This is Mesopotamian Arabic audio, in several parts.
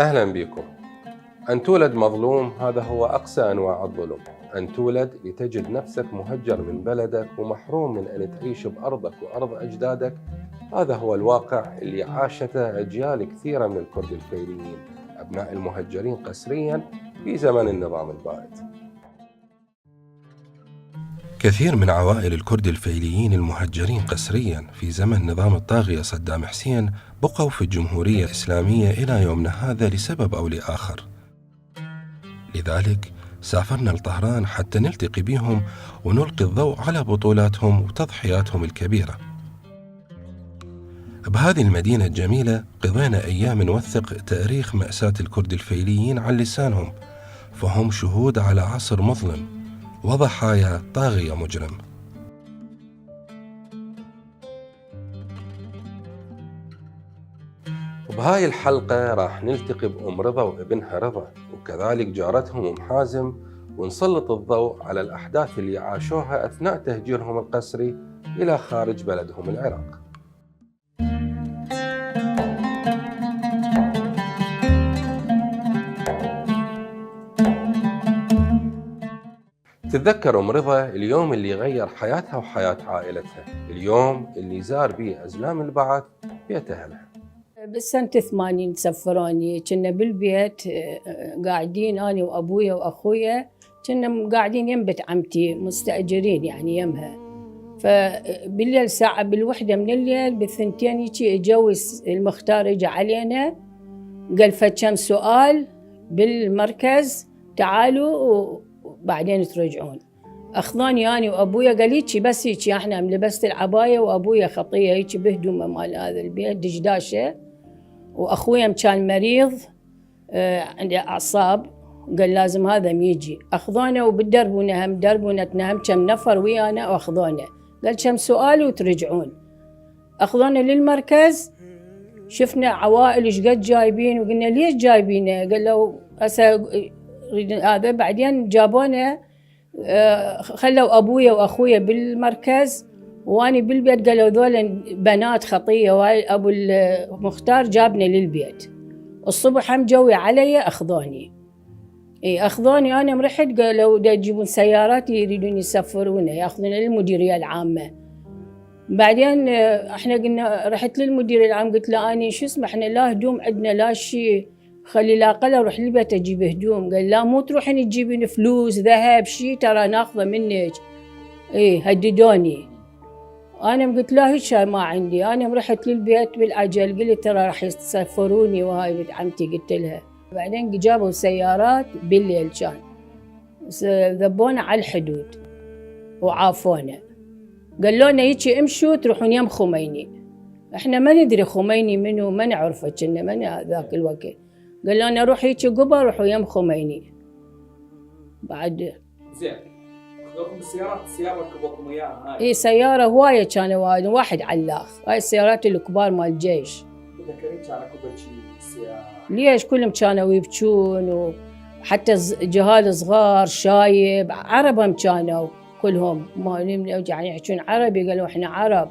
أهلا بكم. أن تولد مظلوم هذا هو أقسى أنواع الظلم. أن تولد لتجد نفسك مهجر من بلدك ومحروم من أن تعيش بأرضك وأرض أجدادك، هذا هو الواقع اللي عاشته أجيال كثيرة من الكرد الفيليين، أبناء المهجرين قسريا في زمن النظام البائد. كثير من عوائل الكرد الفيليين المهجرين قسريا في زمن نظام الطاغية صدام حسين بقوا في الجمهورية الإسلامية إلى يومنا هذا لسبب أو لآخر. لذلك سافرنا لطهران حتى نلتقي بهم ونلقي الضوء على بطولاتهم وتضحياتهم الكبيرة. بهذه المدينة الجميلة قضينا أيام نوثق تاريخ مأساة الكرد الفيليين عن لسانهم، فهم شهود على عصر مظلم وضحايا طاغية مجرم. وبهاي الحلقة راح نلتقي بأم رضا وابنها رضا، وكذلك جارتهم أم حازم، ونسلط الضوء على الأحداث اللي عاشوها أثناء تهجيرهم القسري إلى خارج بلدهم العراق. تتذكر أم رضا اليوم اللي غير حياتها وحياة عائلتها، اليوم اللي زار به أزلام البعث بيت أهلها. بالسنة 80 سفروني، كنا بالبيت قاعدين أنا وأبويا وأخويا، كنا قاعدين يم بيت عمتي مستأجرين يعني يمها. فبالليل ساعة بالوحدة من الليل بالثنتين يجي يجوز المختار اجى علينا، قال فكم سؤال بالمركز تعالوا وبعدين ترجعون. أخذوني أنا وأبويا، قال هيجي بس هيجي، احنا لبست العباية وأبويا خطية هيجي بهدومه مال هذا البيت دشداشة، وأخويا كان مريض عنده أعصاب، قال لازم هذا يجي. أخذونا وبالدربونة هم دربونتنا هم كم نفر ويانا وأخذونا، قال كم سؤال وترجعون. أخذونا للمركز، شفنا عوائل ايش قد جايبين، وقلنا ليش جايبينه؟ قال له هسه هذا. بعدين جابونا خلوا أبويا وأخويا بالمركز واني بالبيت، قالوا ذولا بنات خطية، وهاي أبو المختار جابنا للبيت. الصبح هم جوي علي أخذوني، أخذوني أنا رحت، قالوا دا يجيبون سيارات يريدون يسفرونا يأخذونا للمديرية العامة. بعدين احنا قلنا، رحت للمدير العام قلت له أنا شو اسمه، احنا لا هدوم عندنا لا شيء، خلي لا قل اروح للبيت اجيب هدوم. قال لا مو تروحين تجيبين فلوس ذهب شيء ترى ناخذه منك. هددوني. انا قلت لا هيك ما عندي. انا رحت للبيت بالعجل، قلت ترى راح يسفروني وهاي بنت عمتي قلت لها. بعدين جابوا سيارات بالليل، كان ذبونا على الحدود وعافونا، قالوا لنا هيك امشوا تروحون يم خميني. احنا ما ندري خميني منو، ما نعرفه، كنا من ذاك الوقت. قال لنا روح هيك قبل روحوا يم خميني. بعد زين اخذوكم بالسيارات، السياره ركبوكم وياها هاي؟ سياره هوايه كانوا، واحد علاخ، هاي السيارات الكبار مال الجيش. تذكرين كان اكو بكي بالسياره؟ ليش كلهم كانوا يبكون، وحتى جهال صغار شايب عربهم كانوا كلهم، ما يعني يحكون عربي، قالوا احنا عرب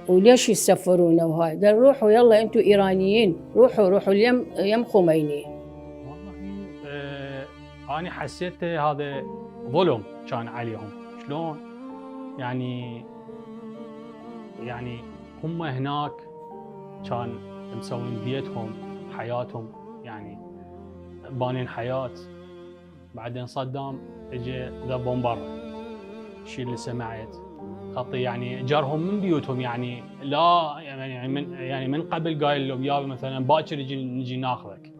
وليش يسفرونا وهاي. قال روحوا يلا انتم ايرانيين، روحوا يم خميني. والله انا حسيت هذا ظلم كان عليهم. شلون يعني هم هناك كان مسوين بيتهم حياتهم، يعني بانين حياه، بعدين صدام اجى ذبهم برا. الشيء اللي سمعت خطي يعني جرهم من بيوتهم، يعني لا يعني من قبل قايل لهم يابا مثلا باكر نجي ناخذك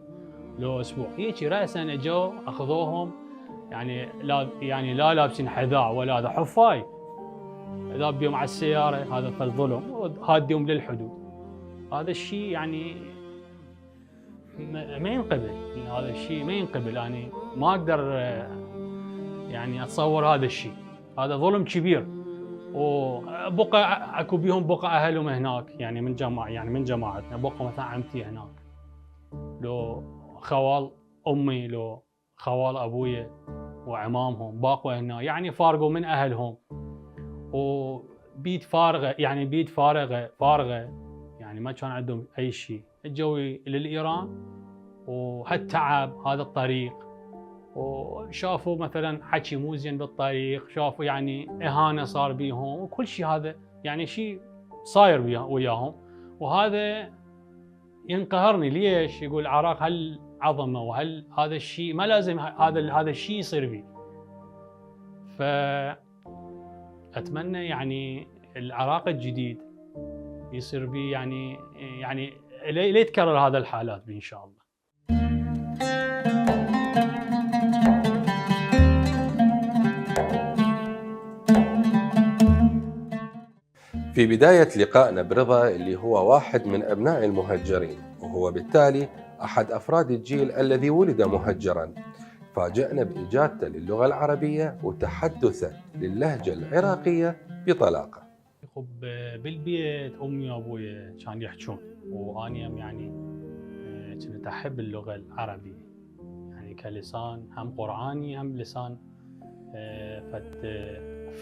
لو اسبوع هيك راسا اجوا اخذوهم، يعني لا لابسين حذاء ولا هذا حفاي، اذا بيهم على السياره هذا فالظلم هاديهم للحدود. هذا الشيء يعني ما ينقبل، يعني هذا الشيء ما ينقبل، يعني ما اقدر يعني اتصور هذا الشيء، هذا ظلم كبير. وبقى اكو بيهم بقى اهلهم هناك، يعني من جماعتنا بقى مثلا عمتي هناك، لو خوال امي لو خوال ابويا وعمامهم باقوا هنا، يعني فارقوا من اهلهم وبيت فارغه، يعني بيت فارغه يعني ما كان عندهم اي شيء، اجوا للايران وهالتعب هذا الطريق، وشافوا مثلا حكي مو زين بالطريق، شافوا يعني اهانه صار بيهم وكل شيء، هذا يعني شيء صاير وياهم، وهذا ينقهرني. ليش؟ يقول العراق هل عظمه وهل هذا الشيء ما لازم هذا الشيء يصير بيه. فاتمنى يعني العراق الجديد يصير بيه يعني لا يتكرر هذا الحالات بيه ان شاء الله. في بداية لقائنا برضا اللي هو واحد من أبناء المهجرين، وهو بالتالي أحد أفراد الجيل الذي ولد مهجراً، فاجأنا بإجادته للغة العربية وتحدثه للهجة العراقية بطلاقة. بالبيت أمي وأبوي كانوا يحجون، وأنا يعني كنت أحب اللغة العربية، يعني كلسان هم قرآني هم لسان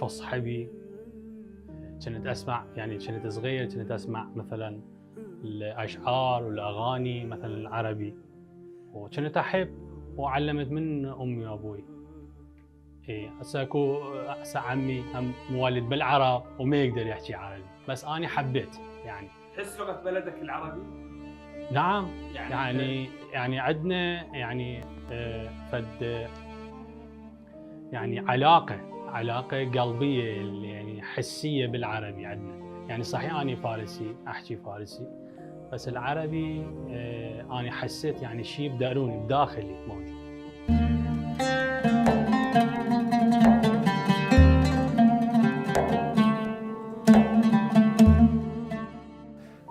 فصحى بي. كنت اسمع، يعني كنت صغير كنت اسمع مثلا الاشعار والاغاني مثلا العربي، وكنت احب، وعلمت من امي وابوي. هسه عمي هم مولد بالعراق وما يقدر يحكي عربي، بس انا حبيت يعني. تحس لغه بلدك العربي؟ نعم، يعني عندنا يعني فد يعني علاقة قلبية يعني حسية بالعربي عندنا. يعني صحيح أنا فارسي أحكي فارسي، بس العربي أنا حسيت يعني شيء بداروني بداخلي موجود.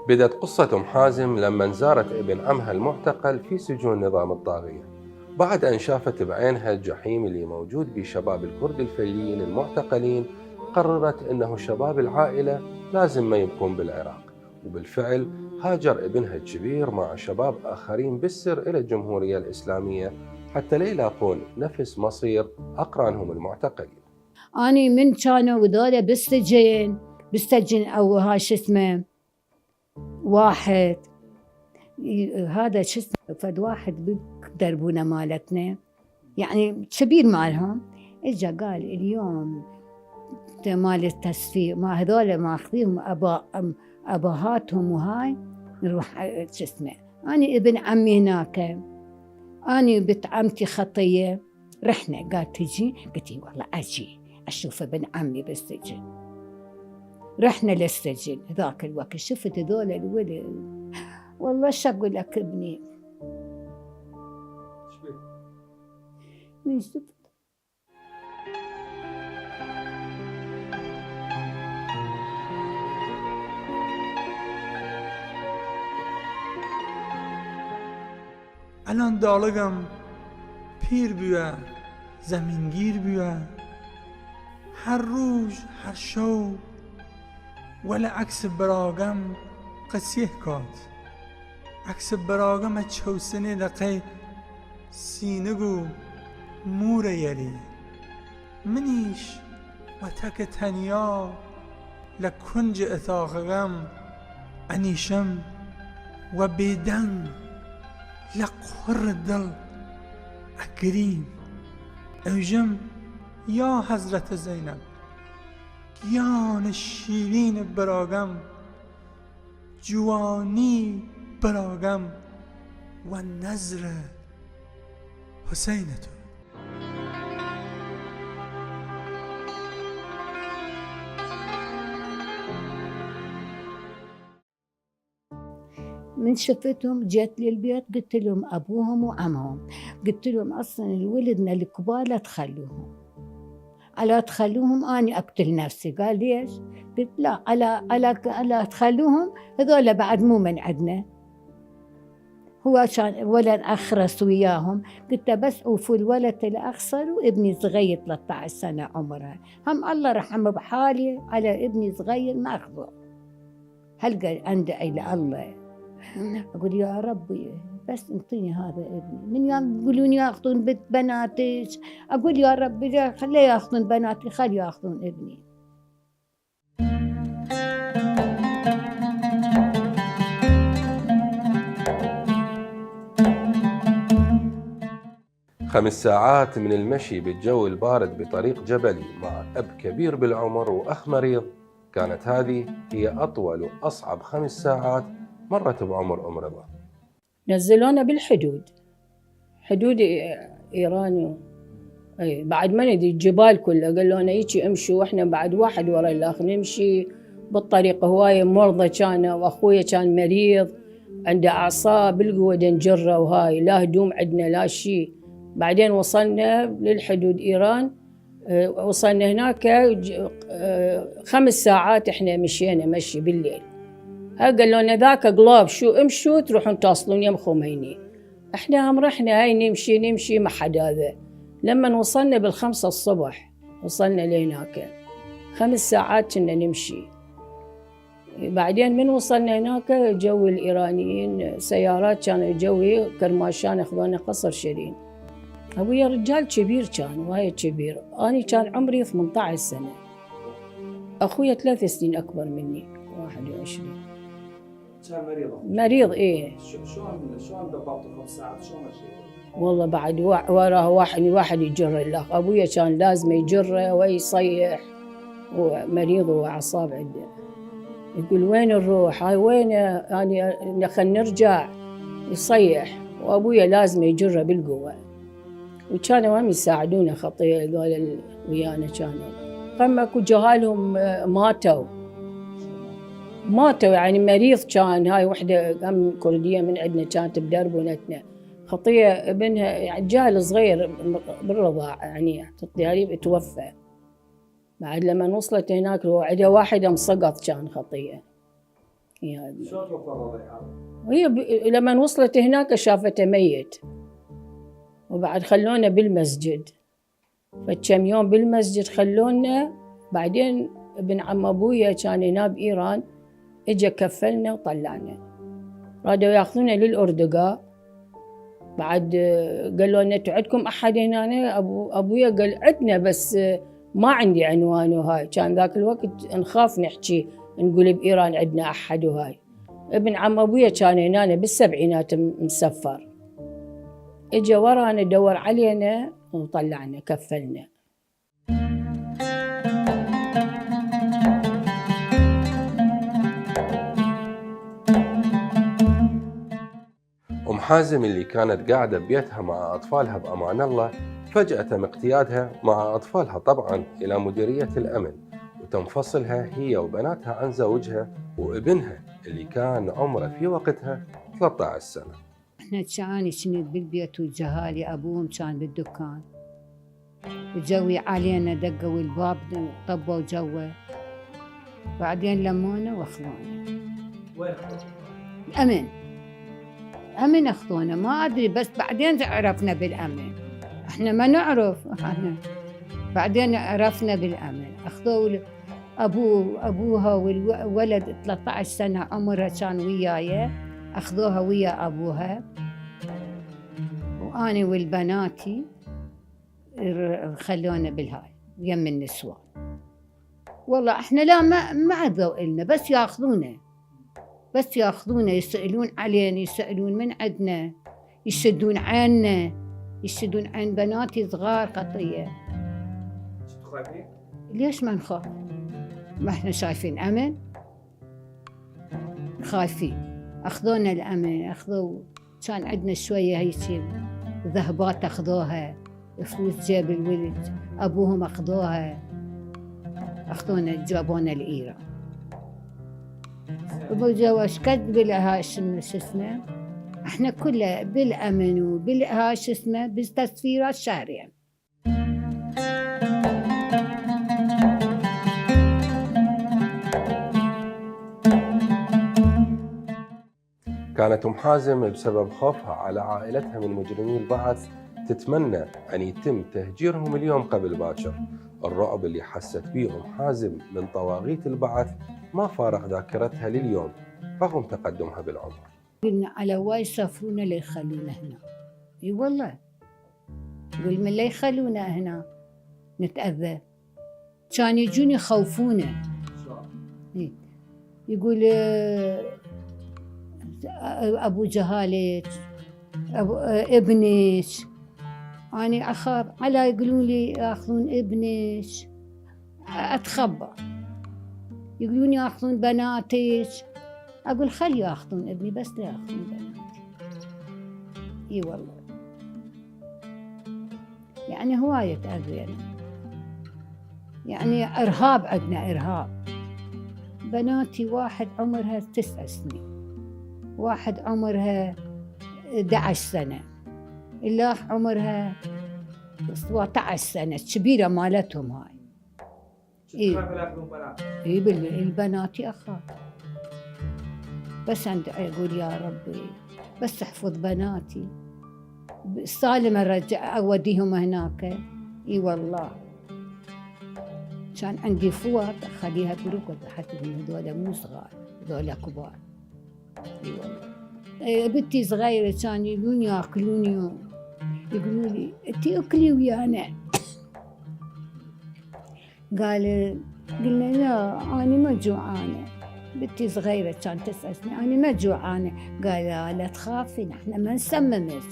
بدأت قصة أم حازم لما زارت ابن عمها المعتقل في سجون نظام الطاغية، بعد أن شافت بعينها الجحيم اللي موجود بشباب الكرد الفيليين المعتقلين. قررت أنه شباب العائلة لازم ما يبقون بالعراق، وبالفعل هاجر ابنها الكبير مع شباب آخرين بالسر إلى الجمهورية الإسلامية حتى لا يلاقون نفس مصير أقرانهم المعتقلين. أنا من كانوا وذولا بالسجن أو هاي شو اسمه واحد هذا شو اسمه فد واحد بدربونا مالتنا يعني كبير مالهم، اجا قال اليوم مال التصفيق ما هذول ماخذيهم ابهاتهم وهاي نروح شو اسمه. أنا ابن عمي هناك، أنا بنت عمتي خطية، رحنا قالت تجي، قلت والله أجي أشوف ابن عمي بالسجن. رحنا للسجن ذاك الوقت، شفت هذول الولد والله شو أقول لك ابني من شفت الان دالگم پیر بیوه زمینگیر بیوه هر روز هر شو ولا عکس براغم قصیه کات عکس براغم چوسنه دقی سینگو مور یری منیش و تک تنیا لکنج اثاقم انیشم و بیدن لقهر الدل اكريم اوجم يا حضرت زينب يا نشيرين براغم جواني براغم والنظر حسينة من شفتهم جيت للبيت قلت لهم أبوهم وعمهم، قلت لهم أصلاً الولدنا الكبار لا تخلوهم، على تخلوهم أنا أقتل نفسي. قال ليش؟ قلت لا، على تخلوهم هذول بعد مو من عندنا. هو كان ولد أخرس وياهم، قلت بس أوفوا الولد الأخسر وابني صغير 13 سنة عمره، هم الله رحمه بحالي على ابني صغير ما أخذه. هل قال عنده إلى الله، أقول يا ربي بس انطيني هذا ابني. من يوم يقولون ياخذون بناتك، أقول يا ربي خليه ياخذون بناتي، خليه ياخذون ابني. خمس ساعات من المشي بالجو البارد بطريق جبلي مع أب كبير بالعمر وأخ مريض، كانت هذه هي أطول وأصعب 5 ساعات مرت بعمر أم رضا. نزلونا بالحدود، حدود إيران بعد ما ندري الجبال كلها، قالوا لنا هيك امشوا، واحنا بعد واحد ورا الآخر نمشي بالطريق. هواية مرضى كانوا، وأخويا كان مريض عنده أعصاب بالقوة نجره، وهاي لا هدوم عندنا لا شيء. بعدين وصلنا للحدود إيران، وصلنا هناك 5 ساعات احنا مشينا مشي بالليل. قالوا لنا ذاك قلاب شو امشوا تروحون توصلون يم خميني. احنا هم رحنا هاي نمشي ما حد هذا. لما وصلنا 5 الصبح وصلنا لهناك، 5 ساعات كنا نمشي. بعدين من وصلنا هناك جو الإيرانيين سيارات كانوا جوي كرماشان اخذونا قصر شيرين. أبويا رجال كبير كان وايد كبير، أنا كان عمري 18 سنة، أخويا 3 سنين أكبر مني 21. كان مريض إيه. شلون ضبطوا 5 ساعات؟ شلون مشيتوا؟ والله بعد وراه واحد يجر الأخ. أبويا كان لازم يجره ويصيح، ومريض وأعصاب عنده. يقول وين نروح؟ هاي وين أنا خلينا نرجع، يصيح. وأبويا لازم يجره بالقوة. وكانوا هم يساعدونا خطية قال ويانا كانوا. فما اكو جهالهم ماتوا يعني مريض كان. هاي وحدة هم كردية من عندنا كانت بدربونتنا خطية، ابنها يعني جاهل صغير بالرضاع يعني تطياري توفى. بعد لما وصلت هناك وعندها واحد مسقط كان خطية. شلون توفى الرضيعة؟ وهي لما وصلت هناك شافته ميت. وبعد خلونا بالمسجد، فكم يوم بالمسجد خلونا. بعدين ابن عم أبويا كان هنا بإيران، إجا كفلنا وطلعنا. رادوا ياخذونا للأردقاء. بعد قالوا لنا عندكم أحد هنا؟ أبويا قال عندنا بس ما عندي عنوان. وهاي كان ذاك الوقت نخاف نحكي نقول بإيران عندنا أحد. وهاي ابن عم أبويا كان هنا بالسبعينات مسفر، إجا ورانا دور علينا وطلعنا كفلنا. أم حازم اللي كانت قاعدة ببيتها مع أطفالها بأمان الله، فجأة تم اقتيادها مع أطفالها طبعاً إلى مديرية الأمن، وتم فصلها هي وبناتها عن زوجها وابنها اللي كان عمره في وقتها 13 سنة. احنا كان كنت بالبيت وجهالي أبوهم كان بالدكان، وجوي علينا دقوا الباب طبوا جوه. بعدين لمونا واخذونا. وين؟ أمن أخذونا، ما أدري بس بعدين عرفنا بالأمن. إحنا ما نعرف إحنا، بعدين عرفنا بالأمن. أخذوا أبوها والولد 13 سنة عمرها كان وياي، أخذوها ويا أبوها، وأنا والبناتي خلونا بالهاي يم النسوان. والله إحنا لا ما عذوا إلنا، بس ياخذونا يسألون علينا، يسألون من عندنا، يشدون عنا، يشدون عن بناتي صغار خطية. خايفين؟ ليش ما نخاف؟ ما احنا شايفين أمن؟ خايفين. أخذونا الأمن، كان عندنا شوية هيك ذهبات أخذوها، فلوس جيب الولد، أبوهم أخذونا جابونا لإيران. وش قد بالها شو اسمه، احنا كله بالامن وبالها شو اسمه بالتسفيرات شهرين. كانت أم حازم بسبب خوفها على عائلتها من مجرمي البعث تتمنى أن يتم تهجيرهم اليوم قبل باكر. الرعب اللي حست به أم حازم من طواغيت البعث ما فارق ذاكرتها لليوم رغم تقدمها بالعمر. قلنا على واي يسافرونا ليخلونا هنا، اي والله قل من لا يخلونا هنا نتأذى. كان يجون يخوفونا، يقول أبو جهالك ابنك، أنا أخاف على يقولون لي يأخذون ابنك، أتخبى. يقولون يأخذون بناتك، أقول خلي يأخذون ابني بس لا يأخذون بناتي. إي والله يعني هواية تأذينا، يعني إرهاب، عندنا إرهاب. بناتي واحد عمرها 9 سنين، واحد عمرها 11 سنة، الله عمرها 17 سنة، كبيرة مالتهم هاي. إيه البنات أخاف، بس عندي أقول يا ربي بس احفظ بناتي سالمة، رجع أوديهم هناك. إي والله كان عندي فوات أخليها بركض حتى هذول مو صغار، هذول كبار. اي والله بنتي صغيرة كان يجون ياكلوني، يقولوا لي انتي اكلي ويانا. قلنا لا انا ما جوعانة، بنتي صغيرة كان 9 سنين، انا ما جوعانة. قال لا تخافين احنا ما نسممك،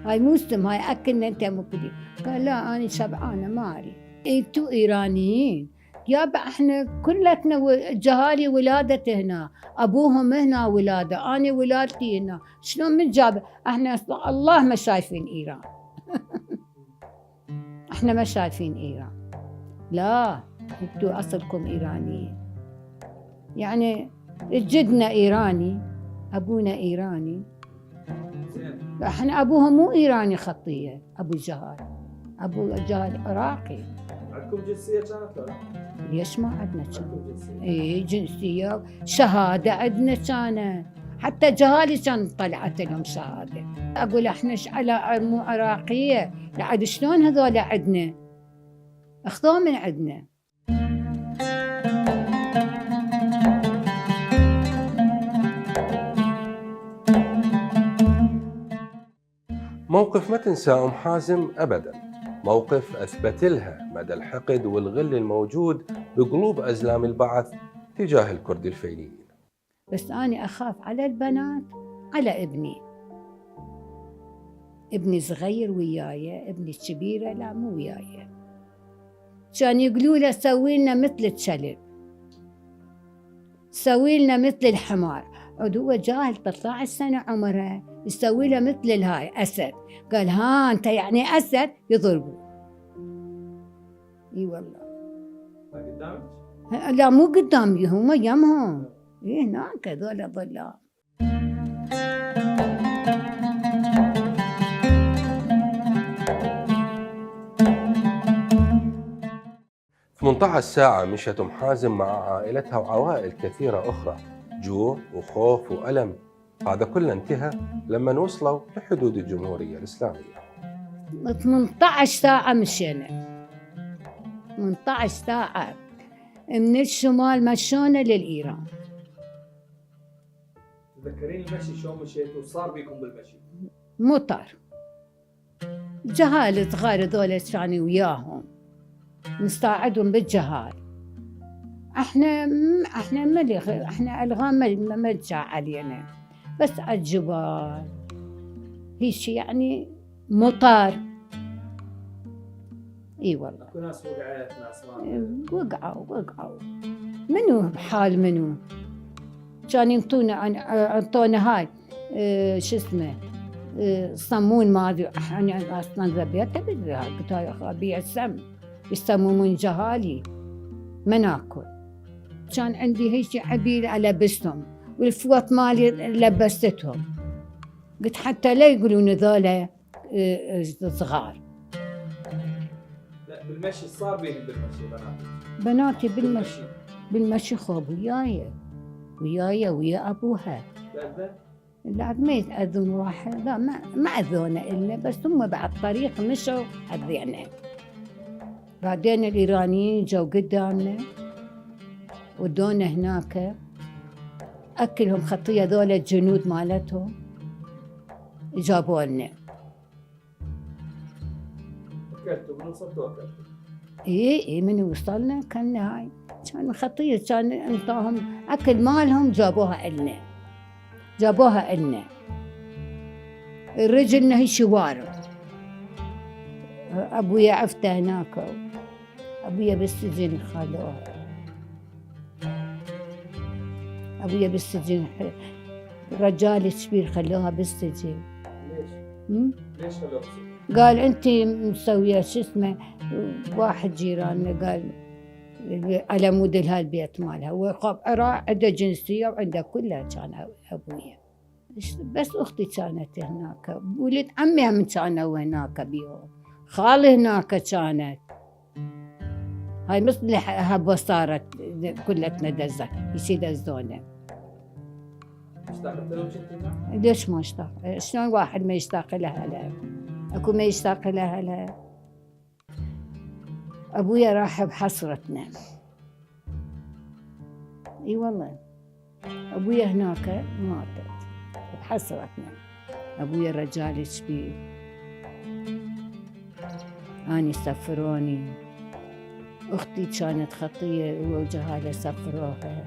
هاي مو سم، هاي اكلنا انت مكلي. قال لا انا شبعانة ما اريد. انتو ايرانيين يابا، احنا كلتنا جهالي ولادة هنا، ابوهم هنا ولادة، انا ولادتي هنا، شلون من جاب؟ احنا الله ما شايفين ايران. احنا ما شايفين ايران، لا انتو اصلكم ايرانيين. يعني جدنا ايراني، ابونا ايراني، احنا ابوهم مو ايراني خطية، ابو جهال عراقي. عندكم جنسية كانت ولا؟ ليش ما عندنا كان؟ اي جنسية، شهادة عندنا كانت، حتى جهالي كان طلعت لهم شهادة. اقول احنا على مو عراقية، لعد شلون هذول عندنا؟ اخذوه من عندنا. موقف ما تنسى أم حازم أبداً، موقف أثبت لها مدى الحقد والغل الموجود بقلوب أزلام البعث تجاه الكرد الفيليين. بس أنا أخاف على البنات، على ابني صغير وياي، ابني الكبيرة لا مو وياي. كان يقولوا له سوي لنا مثل الكلب، سوي لنا مثل الحمار. عود هو جاهل 13 سنة عمرها، يسوي له مثل الهاي أسد. قال ها أنت يعني أسد؟ يضربه. إي والله. قدامك؟ لا مو قدامي، هم يمهم. إيه هناك هذول ظلام. في 18 ساعة مشت أم حازم مع عائلتها وعوائل كثيرة أخرى، جوع وخوف وألم. هذا كله انتهى لما وصلوا لحدود الجمهورية الإسلامية. 18 ساعة مشينا، 18 ساعة من الشمال مشونا للإيران. تذكرين المشي شلون مشيتوا وصار بيكم بالمشي؟ مطر، جهال صغار هذول كانوا وياهم نساعدهم بالجهال. احنا الغام ما جاء علينا، بس على الجبال هيك يعني مطر. اي والله. اكو ناس وقعت، ناس ما وقعوا. منو بحال منو؟ كان ينطونا هاي شو اسمه صمون، ما ادري انا اصلا ذبيته بدها، قلت هاي ابيع السم، يسمون جهالي ما ناكل. كان عندي هيك عبير لبستهم، والفوط مالي لبستهم. قلت حتى لا يقولون ذولا صغار. لا بالمشي صار بيني بالمشي بناتي بالمشي خوب وياي ويا ابوها. لا ما يتأذون واحد، لا ما أذونا إلا بس هم بعد الطريق مشوا أذينا. بعدين الإيرانيين جو قدامنا ودونا هناك، أكلهم خطية ذولا الجنود مالتهم جابوا لنا. أكلتوا من وصلتوا أكلتوا؟ إيه من وصلنا كان هاي كان خطية، كان انطاهم أكل مالهم جابوها إلنا. رجلنا هي شوارع. أبويا عفته هناك، أبويا بالسجن خلوها. أبويا بالسجن، رجال كبير خلوها بالسجن. ليش خلوها بالسجن؟ قال أنت مسوية شو اسمه، واحد جيراننا قال على مود هالبيت مالها، وخاب عنده جنسية وعنده كلها كان أبويا. بس أختي كانت هناك، ولد عمي هم كانوا هناك بيهم، خالي هناك كانت. هاي مثل هبة صارت كلتنا دزة يصير دزونا. اشتاقت لهم شفتيها؟ ليش ما اشتاق؟ شلون واحد ما يشتاق لها؟ اكو ما يشتاق لها. ابويا راح بحسرتنا. اي والله ابويا هناك ماتت بحسرتنا. ابويا رجال كبير، اني سفروني، اختي كانت خطيه ووجهها سفروها.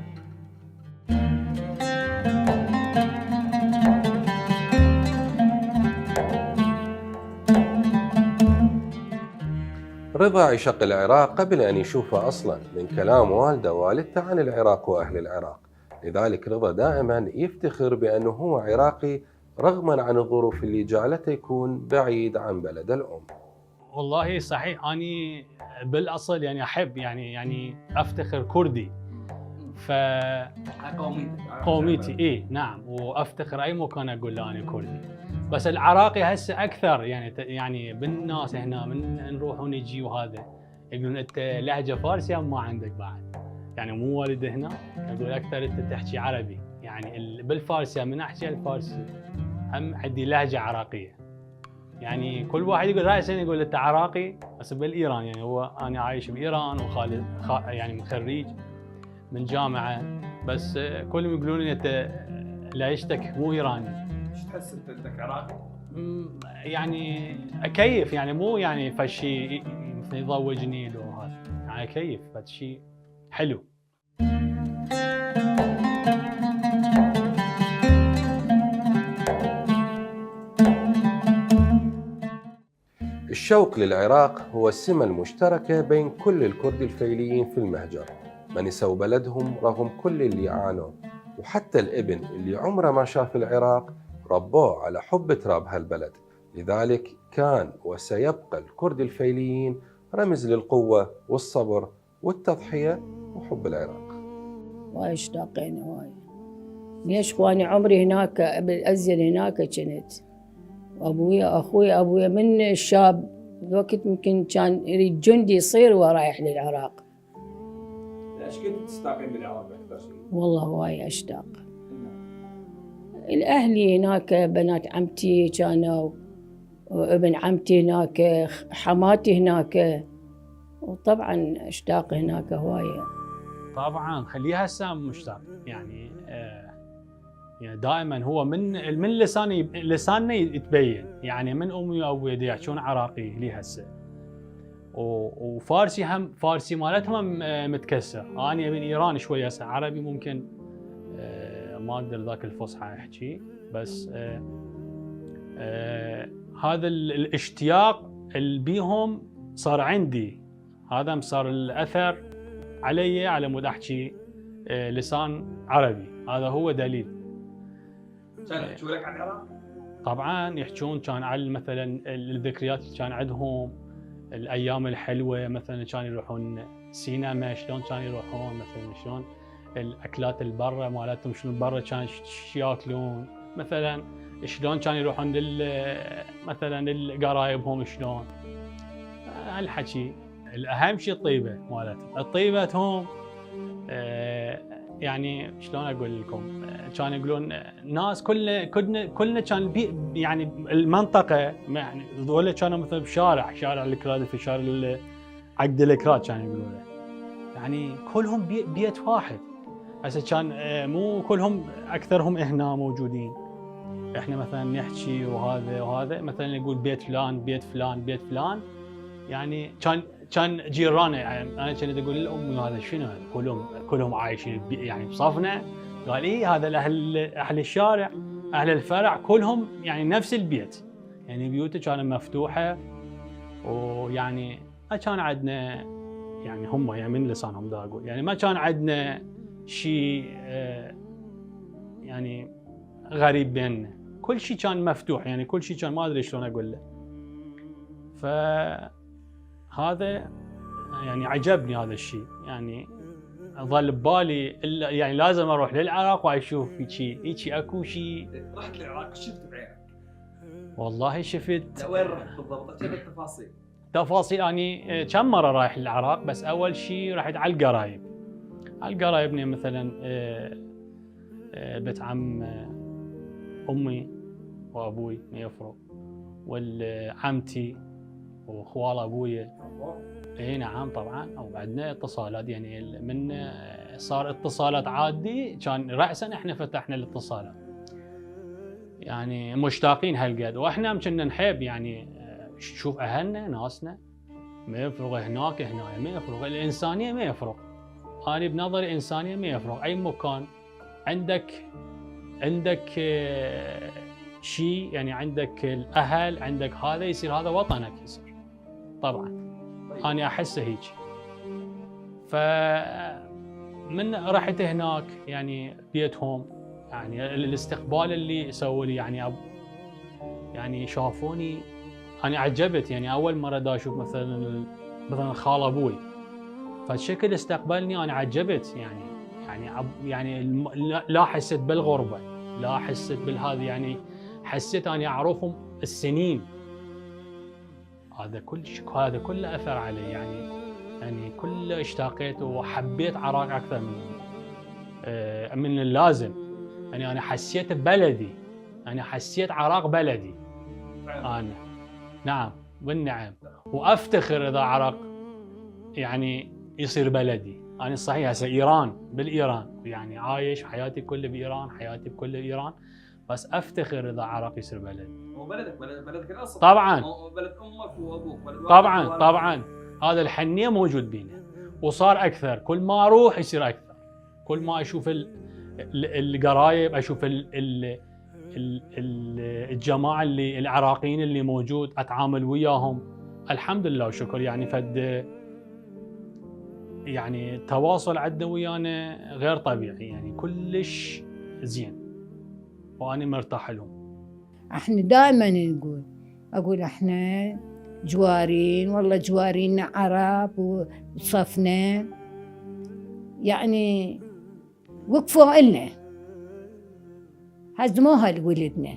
رضا عشق العراق قبل أن يشوفه أصلا من كلام والده والدته عن العراق وأهل العراق، لذلك رضا دائما يفتخر بأنه هو عراقي رغما عن الظروف اللي جعلته يكون بعيد عن بلد الأم. والله صحيح أني بالأصل يعني أحب يعني أفتخر كردي، قوميتي إيه نعم، وأفتخر أي مكان أقول له أنا كردي. بس العراقي هسه اكثر يعني بالناس هنا من نروح ونجي وهذا يقولون انت لهجه فارسيه ما عندك بعد، يعني مو والد هنا يقول اكثر انت تحكي عربي، يعني بالفارسيه من احكي الفارسي هم عندي لهجه عراقيه. يعني كل واحد يقول راسا يقول انت عراقي، بس بالايران يعني هو انا عايش بايران وخالد يعني خريج من جامعه، بس كلهم يقولون انت لهجتك مو ايراني. ايش تحس انك عراقي؟ يعني اكيف، يعني مو يعني فشي مثل يضوجني لو هذا، يعني اكيف فشي حلو. الشوق للعراق هو السمة المشتركة بين كل الكرد الفيليين في المهجر، ما نسوا بلدهم رغم كل اللي عانوا، وحتى الابن اللي عمره ما شاف العراق ربوه على حب تراب هالبلد، لذلك كان وسيبقى الكرد الفيليين رمز للقوة والصبر والتضحية وحب العراق. وايد اشتاقين وايد. ليش اخواني عمري هناك بالازيل هناك كنت، وابويا اخوي ابويا من الشاب الوقت ممكن كان يريد جندي يصير ورايح للعراق. ايش كنت تشتاقين بالعراق اكثر شيء؟ والله وايد اشتاق. الأهلي هناك، بنات عمتي كانوا، وابن عمتي هناك، حماتي هناك، وطبعا اشتاق هناك هواية. طبعا خليها هسه مشتاق، يعني دائما هو من لساننا يتبين، يعني من امي وابوي يحكون عراقي لي هسه، وفارسي هم فارسي مالتهم متكسر. انا ابن ايران شويه هسه عربي ممكن ما اقدر ذاك الفصحى احكي، بس هذا الاشتياق اللي بيهم صار عندي، هذا صار الاثر علي على مود احكي لسان عربي، هذا هو دليل. كانوا يحكوا لك عن العراق؟ طبعا يحكون، كان على مثلا الذكريات اللي كان عندهم، الايام الحلوه، مثلا كانوا يروحون سينما، شلون كانوا يروحون مثلا، شلون الاكلات البرة مالتهم شنو برا كان ياكلون، مثلا شلون كانوا يروحون مثلا لقرايبهم شلون هالحكي. الاهم شيء الطيبه مالتهم، الطيبتهم يعني شلون اقول لكم، كانوا يقولون ناس كلنا كان يعني المنطقه يعني ذولا كانوا مثلا بشارع الكراد، في شارع عقد الكراد كانوا يقولون له، يعني كلهم بيت واحد. هسه كان مو كلهم، اكثرهم هنا موجودين. احنا مثلا نحكي وهذا مثلا يقول بيت فلان بيت فلان بيت فلان، يعني كان جيرانه. يعني انا كنت اقول لامي هذا شنو هذا، كلهم عايشين يعني بصفنا. قال ايه هذا اهل الشارع اهل الفرع كلهم يعني نفس البيت، يعني بيوته كانت مفتوحه. ويعني ما كان عندنا يعني هم يعني من لسانهم دا اقول يعني ما كان عندنا شيء يعني غريب بيننا، كل شيء كان مفتوح، يعني كل شيء كان ما ادري شلون اقول له. فهذا يعني عجبني هذا الشيء، يعني ظل ببالي يعني لازم اروح للعراق واشوف هيجي اكو شيء. رحت للعراق شفت بعينك؟ والله شفت. وين رحت بالضبط؟ اعطيني التفاصيل. تفاصيل اني كم مره رايح للعراق، بس اول شيء رحت على القرايب. القرايبني مثلا بيت عم امي وابوي ما يفرق، والعمتي واخوال ابويا. اي نعم طبعا. وبعدنا اتصالات، يعني من صار اتصالات عادي كان راسا احنا فتحنا الاتصالات، يعني مشتاقين هالقد. واحنا كنا نحب يعني نشوف اهلنا ناسنا، ما يفرق هناك هنا، ما يفرق الانسانيه، ما يفرق. انا بنظري انسانيه ما يفرق اي مكان عندك شيء، يعني عندك الاهل، عندك هذا يصير هذا وطنك يصير. طبعا انا احسه هيك. فمن رحت هناك يعني بيتهم، يعني الاستقبال اللي سووا لي يعني شافوني انا عجبت. يعني اول مره دا اشوف مثلا خال ابوي، فالشكل استقبلني انا عجبت. يعني لا حسيت بالغربه، لا حسيت بالهذا، يعني حسيت اني اعرفهم السنين. هذا كله اثر علي، يعني كله اشتاقيت وحبيت عراق اكثر من اللازم. يعني انا حسيت ببلدي، انا حسيت عراق بلدي انا. نعم بالنعم. وافتخر اذا عراق يعني يصير بلدي. انا صحيح هسه بالايران يعني عايش حياتي كلها بايران، حياتي كلها بايران، بس افتخر اذا عراق يصير بلدي. هو بلدك الاصل طبعا، بلد امك وابوك، بلد طبعا هذا الحنيه موجود بينا، وصار اكثر. كل ما اروح يصير اكثر، كل ما اشوف القرايب، اشوف الجماعه العراقيين اللي موجود، اتعامل وياهم الحمد لله وشكر. يعني يعني التواصل عندنا ويانا غير طبيعي، يعني كلش زين وانا مرتاح لهم. احنا دائما اقول احنا جوارين، والله جوارينا عرب وصفنا، يعني وقفوا إلنا هزموها لولدنا.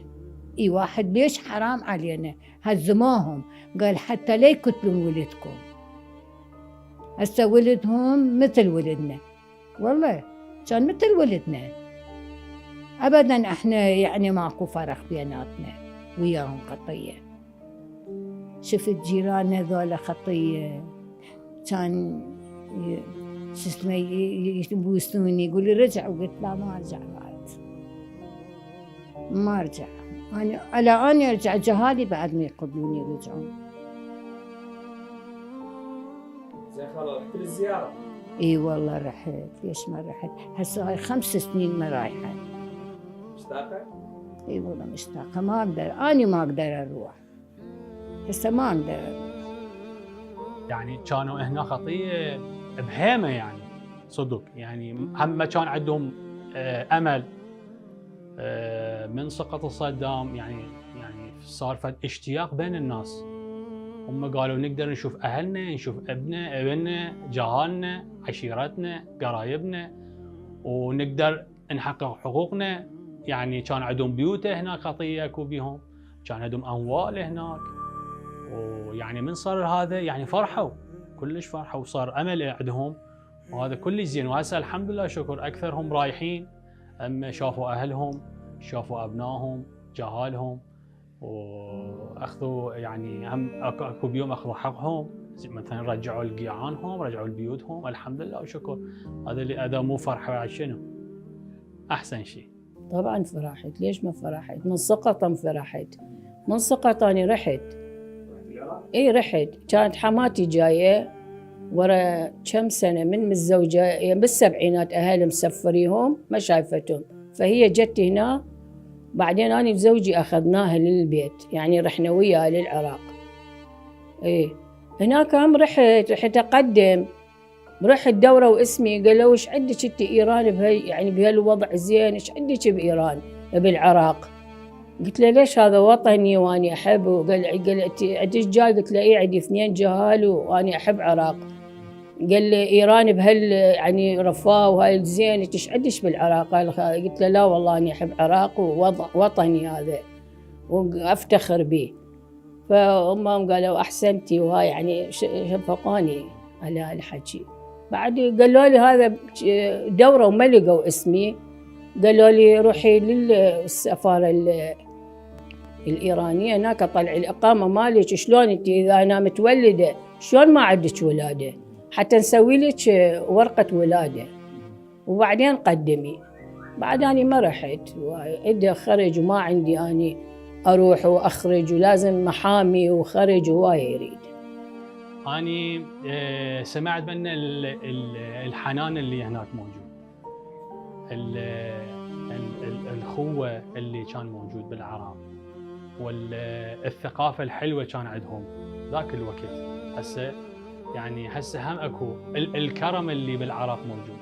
اي واحد ليش حرام علينا، هزموهم. قال حتى لا يقتلون ولدكم. هسه ولدهم مثل ولدنا، والله كان مثل ولدنا ابدا. احنا يعني ماكو فرق بيناتنا وياهم خطيه. شفت جيراننا ذولا خطيه، كان شو اسمه يبوسوني، يقول لي رجع، وقلت لا ما ارجع بعد، ما ارجع. انا ارجع جهالي بعد ما يقبلوني يرجعون. زين خلاص رحت للزياره؟ اي والله رحت، ليش ما رحت؟ هسه هاي 5 سنين ما رايحه. مشتاقه؟ اي والله مشتاقه، ما اقدر، اني ما اقدر اروح، هسه ما اقدر اروح. يعني كانوا هنا خطيه بهيمه، يعني صدق. يعني هم كان عندهم امل من سقط صدام، يعني صار فد اشتياق بين الناس. هم قالوا نقدر نشوف اهلنا، نشوف ابننا، جهالنا، عشيرتنا، قرايبنا، ونقدر نحقق حقوقنا. يعني كان عندهم بيوته هناك خطيه اكو بيهم، كان عندهم اموال هناك، ويعني من صار هذا يعني فرحوا كلش فرحوا وصار امل عندهم، وهذا كلش زين. وهسه الحمد لله شكر اكثرهم رايحين، اما شافوا اهلهم، شافوا ابنائهم، جهالهم، واخذوا يعني هم اكو بيوم اخذوا حقهم، مثلا رجعوا لقيعانهم، رجعوا لبيوتهم، الحمد لله وشكر. هذا مو فرحه بعد شنو؟ احسن شيء. طبعا فرحت، ليش ما فرحت؟ من سقط فرحت، من سقط أنا رحت. اي رحت، كانت حماتي جايه ورا كم سنه من متزوجه، يعني بالسبعينات، اهل مسفريهم ما شايفتهم، فهي جت هنا. بعدين انا وزوجي اخذناها للبيت، يعني رحنا وياها للعراق. اي هناك هم رحت اقدم، رحت دوره واسمي، قالوا ايش عندك انت ايران يعني بهالوضع زين، ايش عندك بايران بالعراق؟ قلت له ليش هذا وطني واني احب. وقال انت عندك جاي؟ قلت له اي عندي 2 جهال واني احب عراق. قال لي ايران بهال يعني رفاه وهاي زين، انت ايش عندك بالعراق؟ قلت له لا والله اني احب عراق ووطني هذا وافتخر به. فهم قالوا احسنتي، وهاي يعني شفقوني على الحكي. بعد قالوا لي هذا دوره وما لقوا اسمي، قالوا لي روحي للسفاره الإيرانية هناك طلعي الإقامة مالك، شلون أنت إذا أنا متولدة شلون ما عندك ولادة، حتى نسوي لك ورقة ولادة وبعدين قدمي. بعد أنا ما رحت، وإدي خرج وما عندي أني أروح وأخرج، ولازم محامي وخرج هواي يريد. أني سمعت بأن الحنان اللي هناك موجود، الأخوة اللي كان موجود بالعراق، والثقافة الحلوة كان عندهم ذاك الوقت. هسه هم اكو الكرم اللي بالعراق موجود،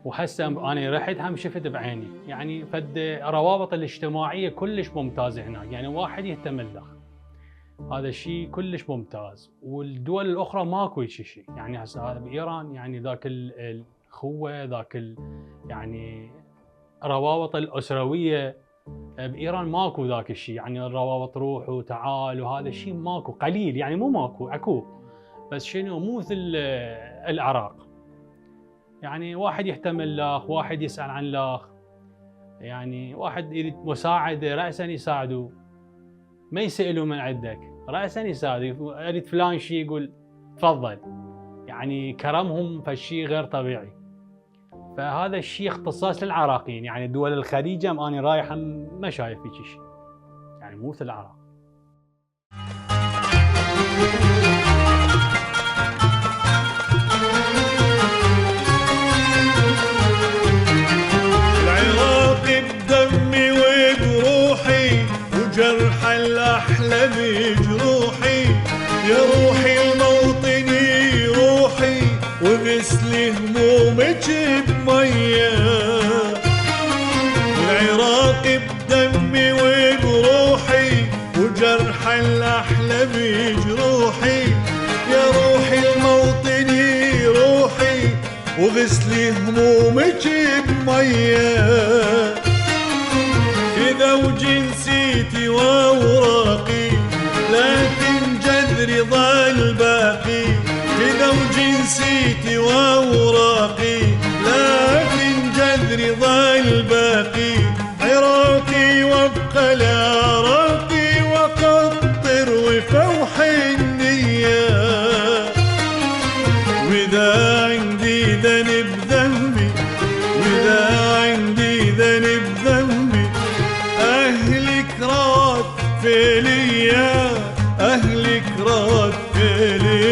وهسه انا رحت هم شفت بعيني، يعني فد روابط الاجتماعية كلش ممتازة هناك، يعني واحد يهتم له، هذا الشيء كلش ممتاز. والدول الأخرى ماكو شيء، يعني هسه هذا بإيران يعني ذاك الأخوة، ذاك يعني روابط الأسروية بإيران ماكو ذاك الشيء، يعني الروابط روح وتعال وهذا الشيء ماكو، قليل يعني، مو ماكو، اكو بس شنو مو مثل العراق. يعني واحد يهتم لاخ، واحد يسأل عن لاخ، يعني واحد يريد مساعدة رأسا يساعدوا، ما يسألوا من عندك، رأسا يساعدوا، يريد فلان شيء يقول تفضل، يعني كرمهم فالشيء غير طبيعي. فهذا الشيء اختصاص للعراقيين، يعني دول الخليج أنا رايح ما شايف فيك شيء، يعني مو مثل العراق. العراق بدمي وبروحي، وجرح الأحلى بجروحي، يا روحي الموطني روحي، وغسلي همومك بمية. العراق بدمي وبروحي، وجرح الأحلى بجروحي، يا روحي الموطني روحي، وغسلي همومك بمية. كذا وجنسيتي وأوراقي، لكن جذري ظل باقي. كذا وجنسيتي وأوراقي، لكن جذري ظل باقي. عراقي وابقى لعراقي، وقطر وفوح النية. وإذا عندي ذنب ذنبي، وإذا عندي ذنب ذنبي، أهلك راد فيليا، أهلك راد فيليا.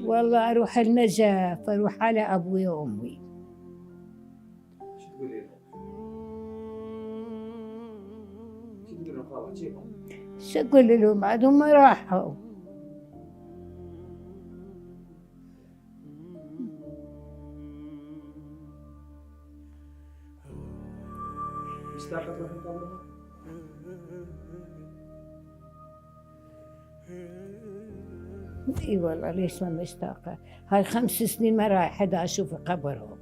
والله أروح النجف، أروح على أبوي وأمي. شو تقولي لهم؟ شو تقولي لهم خلاص احكيهم؟ شو أقول لهم؟ بعدهم ما راحوا. مشتاقة تروحي تقابلهم؟ اي والله ليش ما مشتاقة. هاي 5 سنين ما رايح حدا اشوف قبرهم.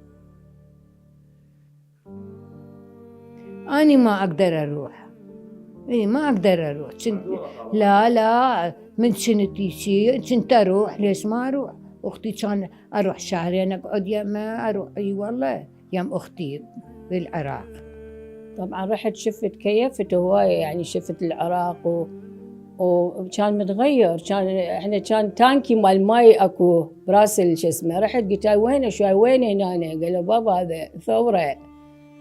اني ما اقدر اروح. اي ما اقدر اروح. لا من كنتي شي كنت اروح، ليش ما اروح؟ اختي كان اروح شهرين اقعد يمها، اروح اي والله يم اختي بالعراق. طبعا رحت شفت كيفت هواية، يعني شفت العراق وكان متغير. احنا كان تانكي مال ماي اكو براس شو اسمه. رحت قلت له وين شوي وين هنا؟ قالوا بابا هذا ثوره.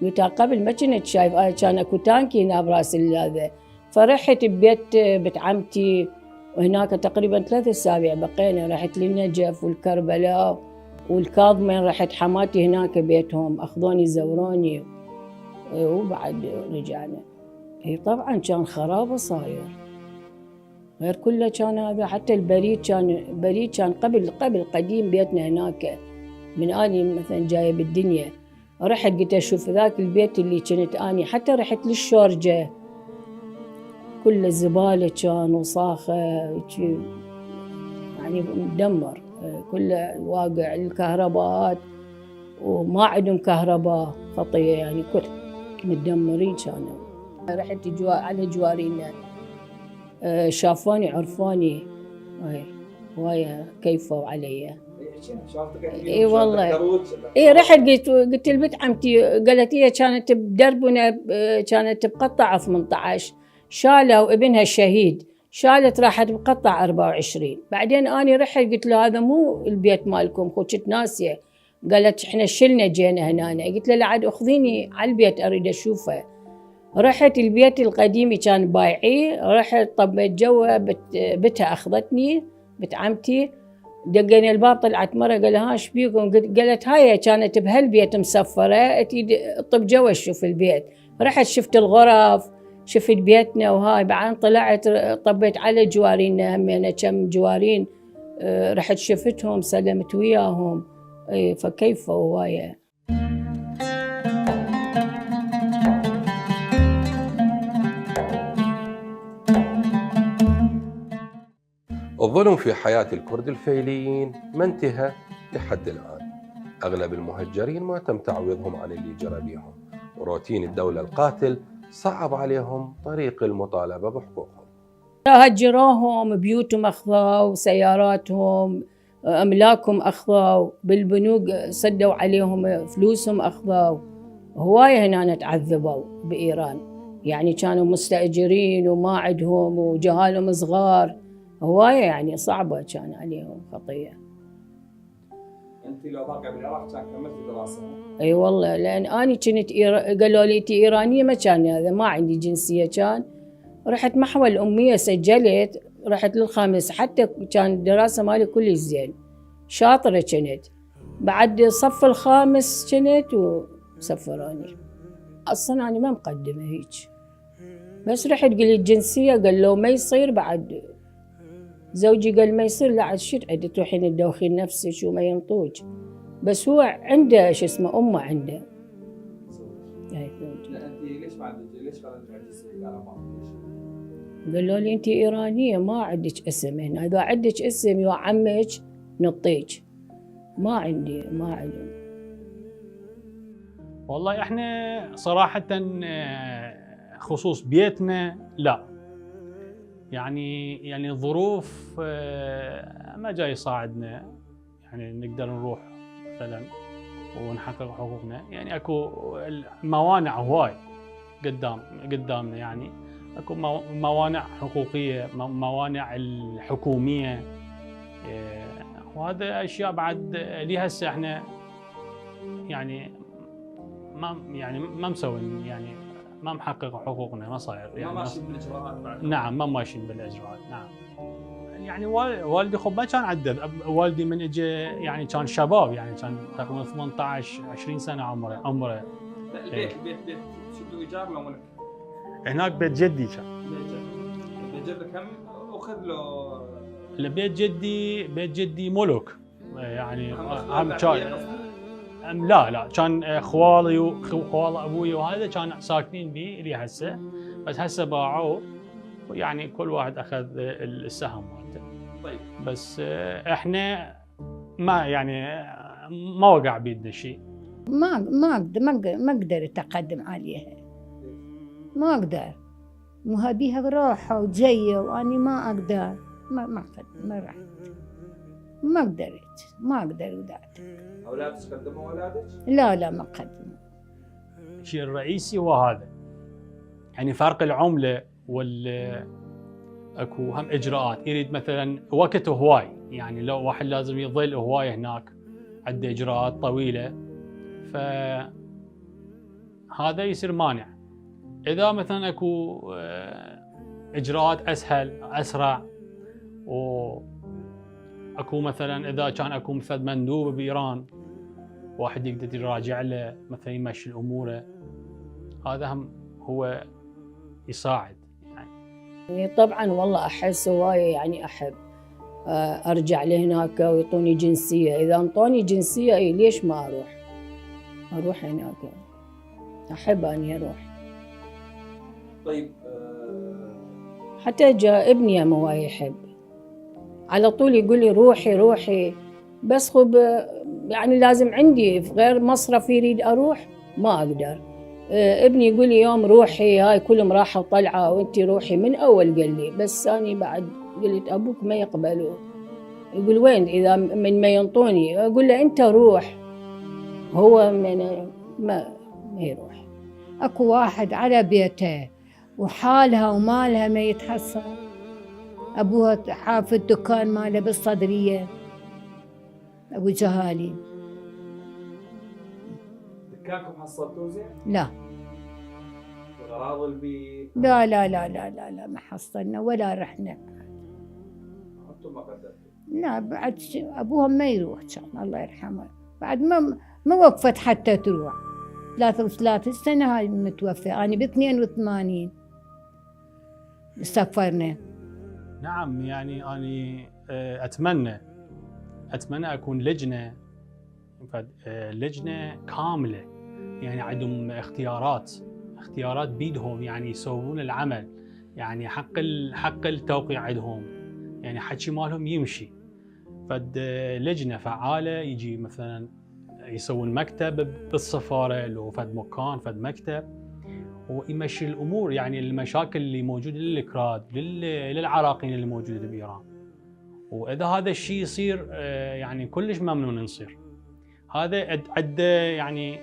قلت له قبل ما كنت شايف، كان اكو تانكي هنا براس هذا. فرحت ببيت بنت عمتي، وهناك تقريبا 3 أسابيع بقينا. رحت للنجف والكربلاء والكاظمين، رحت حماتي هناك بيتهم، اخذوني زوروني وبعد رجعنا. اي طبعا كان خرابه صاير، غير كله كان هذا. حتى البريد كان قبل قديم بيتنا هناك، من اني مثلا جايه بالدنيا. رحت قلت اشوف ذاك البيت اللي كنت اني. حتى رحت للشورجه، كله زباله كان وصاخه يعني مدمر، كله واقع. الكهرباءات وما عندهم كهرباء، خطيه يعني، كل متدمرين كانوا. رحت على جوارينا، شافوني عرفوني، هواية كيفوا علي. اي والله. اي رحت قلت لبنت عمتي، قالت هي كانت بدربنا، كانت بقطع 18، شالوا ابنها الشهيد، شالت راحت بقطع 24. بعدين اني رحت قلت له هذا مو البيت مالكم، كنت ناسيه. قالت احنا شلنا جينا هنا. قلت له لا عاد اخذيني على البيت اريد اشوفه. رحت البيت القديم كان بايعيه، رحت طبيت جوا، بتها اخذتني بنت عمتي. دقينا الباب، طلعت مره قال ها ايش بيكم؟ قالت هاي كانت بهالبيت مسفره، طب جوا شوف البيت. رحت شفت الغرف، شفت بيتنا وهاي. بعدين طلعت طبيت على جوارينا همينه، كم جوارين رحت شفتهم، سلمت وياهم. فكيف هوايه. الظلم في حياة الكرد الفيليين ما انتهى لحد الآن. أغلب المهجرين ما تم تعويضهم عن اللي جرى بيهم، وروتين الدولة القاتل صعب عليهم طريق المطالبة بحقوقهم. هجروهم، بيوتهم أخذوا، سياراتهم، أملاكهم أخذوا، بالبنوك سدوا عليهم فلوسهم أخذوا. هواية هنا تعذبوا بإيران، يعني كانوا مستأجرين وما عندهم وجهالهم صغار. هواية يعني صعبة كان عليهم خطية. انت لو باقي بالعراق كان كملتي دراسة؟ اي والله، لان اني كنت قالوا لي انت ايرانية، ما كان هذا، ما عندي جنسية. كان رحت محو الأمية، سجلت، رحت للخامس. حتى كان الدراسة مالي كلش زين، شاطرة كنت. بعد صف الخامس كنت وسفروني. اصلا انا ما مقدمة هيك، بس رحت قلت جنسية، قال له ما يصير. بعد زوجي قال ما يصير. لا عاد شو تعد تروحين تدوخين نفسك وما ينطوج. بس هو عنده شو اسمه، امه عنده. لا انت ليش ما عندك جنسية؟ قالوا لي انت ايرانيه، ما عندك اسم هنا، اذا عندك اسم يا عمك نطيج. ما عندي، ما عندي. والله احنا صراحه خصوص بيتنا لا، يعني الظروف ما جاي يساعدنا يعني نقدر نروح مثلا ونحقق حقوقنا. يعني اكو موانع هواي قدامنا، يعني اكو موانع حقوقيه، موانع الحكوميه، وهذا اشياء بعد لي هسه احنا يعني ما مسوين، يعني ما محقق حقوقنا، ما صاير يعني ما ماشيين بالاجراءات بعد. نعم ما ماشيين بالاجراءات. نعم يعني والدي خب ما كان عنده، والدي من اجى يعني كان شباب، يعني كان تقريبا 18 20 سنه عمره. لا البيت شفتوا ايجار لو ملك؟ هناك بيت جدي كان. بيت جدك هم اخذ له؟ بيت جدي ملك، يعني هم كان لا كان خوالي وخوال ابوي وهذا كان ساكنين به لي هسه، بس هسه باعوه، ويعني كل واحد اخذ السهم مالته. طيب بس احنا ما يعني ما وقع بيدنا شيء. ما اقدر اتقدم عليها، ما اقدر. مو بيها روحه وجايه واني ما اقدر، ما رحت، ما قدرت، ما اقدر ودعت. اولادك قدموا اولادك؟ لا ما قدموا. الشيء الرئيسي هو هذا، يعني فرق العمله اكو هم اجراءات، يريد مثلا وقت هواي، يعني لو واحد لازم يظل هواي هناك عنده اجراءات طويله، فهذا يصير مانع. اذا مثلا اكو اجراءات اسهل اسرع، واكو مثلا اذا كان اكو مثل مندوب بايران واحد يقدر يراجع له مثلا يمشي اموره، هذا هم هو يساعد يعني طبعا والله احس هوايه، يعني احب ارجع لهناك ويعطوني جنسيه. اذا انطوني جنسيه اي ليش ما اروح هناك، احب اني اروح. طيب حتى جاء ابني هوايه يحب، على طول يقول لي روحي، بس خب يعني لازم عندي غير مصرف يريد اروح ما اقدر. ابني يقول لي يوم روحي، هاي كلهم راحوا طلعه وانتي روحي. من اول قال لي، بس اني بعد قلت ابوك ما يقبلوا. يقول وين اذا من ما ينطوني؟ اقول له انت روح، هو من ما يروح. اكو واحد على بيته وحالها ومالها ما يتحصل، ابوها حافظ دكان ماله بالصدريه، ابو جهالي. دكانكم حصلتوه زين؟ لا اغراض البيت؟ لا ما حصلنا ولا رحنا. انتم ما قدرتوا؟ لا بعد ابوها ما يروح، كان الله يرحمه بعد ما وقفت حتى تروح. 33 سنة هاي متوفى، أنا ب 82 سافرنا. نعم، يعني أنا أتمنى أكون لجنة كاملة، يعني عندهم اختيارات بيدهم، يعني يسوون العمل، يعني حق التوقيع عندهم، يعني حكي مالهم يمشي. فد لجنة فعالة يجي مثلا يسوون مكتب بالسفارة، لو فد مكان فد مكتب، ويمشي الأمور، يعني المشاكل اللي موجودة للكراد للعراقيين اللي موجودة بإيران. وإذا هذا الشيء يصير يعني كلش ممنون نصير. هذا يعني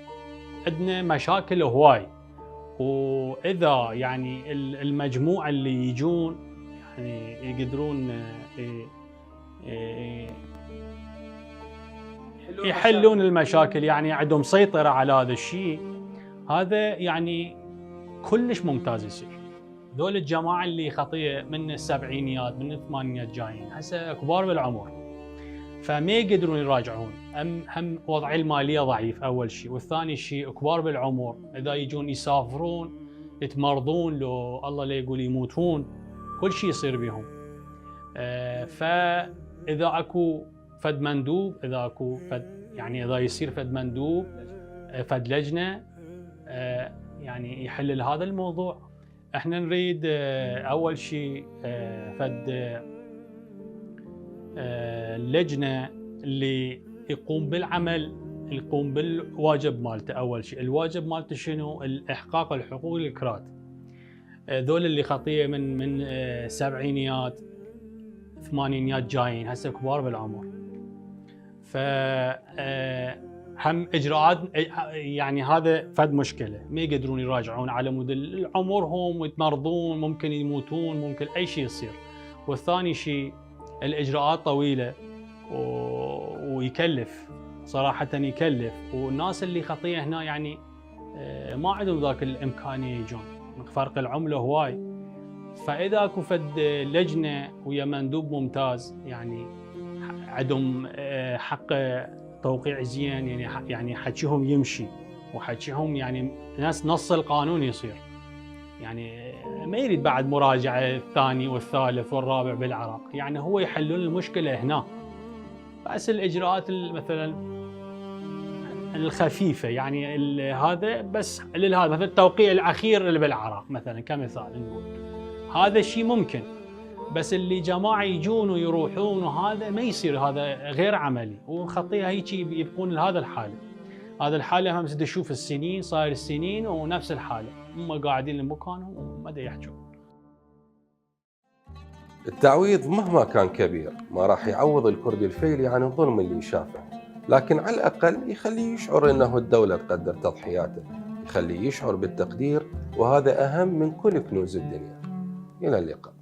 عندنا مشاكل هواي، وإذا يعني المجموعة اللي يجون يعني يقدرون يحلون المشاكل، يعني عندهم سيطرة على هذا الشيء، هذا يعني كلش ممتاز يصير. ذول الجماعة اللي خطية من السبعينيات من الثمانينيات جايين هسه كبار بالعمر، فما يقدرون يراجعون، هم وضع المالية ضعيف أول شيء، والثاني شيء كبار بالعمر، إذا يجون يسافرون يتمرضون، لو الله لا يقول يموتون، كل شيء يصير بهم. فإذا أكو فد مندوب، إذا أكو يعني إذا يصير فد مندوب فد لجنة يعني يحل هذا الموضوع. احنا نريد أول شيء فد لجنة اللي يقوم بالعمل، يقوم بالواجب مالته. أول شيء الواجب مالته شنو؟ الإحقاق الحقوق الكراد، ذول اللي خطية من سبعينيات ثمانينيات جايين هسه كبار بالعمر. هم اجراءات، يعني هذا فد مشكله، ما يقدرون يراجعون على مود عمرهم ويتمرضون، ممكن يموتون، ممكن اي شيء يصير. والثاني شيء الاجراءات طويله ويكلف، صراحه يكلف، والناس اللي خطيه هنا يعني ما عندهم ذاك الامكانيه يجون، فرق العمله هواي. فاذا اكو فد لجنه ويا مندوب ممتاز، يعني عندهم حق توقيع زين، يعني حكيهم يمشي، وحكيهم يعني نص القانون يصير، يعني ما يريد بعد مراجعه الثاني والثالث والرابع بالعراق، يعني هو يحلون المشكله هنا. بس الاجراءات مثلا الخفيفه، يعني هذا بس لهذا، مثلا التوقيع الاخير اللي بالعراق مثلا كمثال نقول، هذا الشيء ممكن. بس اللي جماعه يجون ويروحون وهذا ما يصير، هذا غير عملي، وخطيه هيك يبقون لهذا الحاله. هذا الحاله هم تشوف السنين، صاير السنين ونفس الحاله، هم قاعدين لمكانهم وما يحجون. التعويض مهما كان كبير ما راح يعوض الكردي الفيلي عن الظلم اللي شافه، لكن على الأقل يخليه يشعر أنه الدولة تقدر تضحياته، يخليه يشعر بالتقدير، وهذا أهم من كل كنوز الدنيا. إلى اللقاء.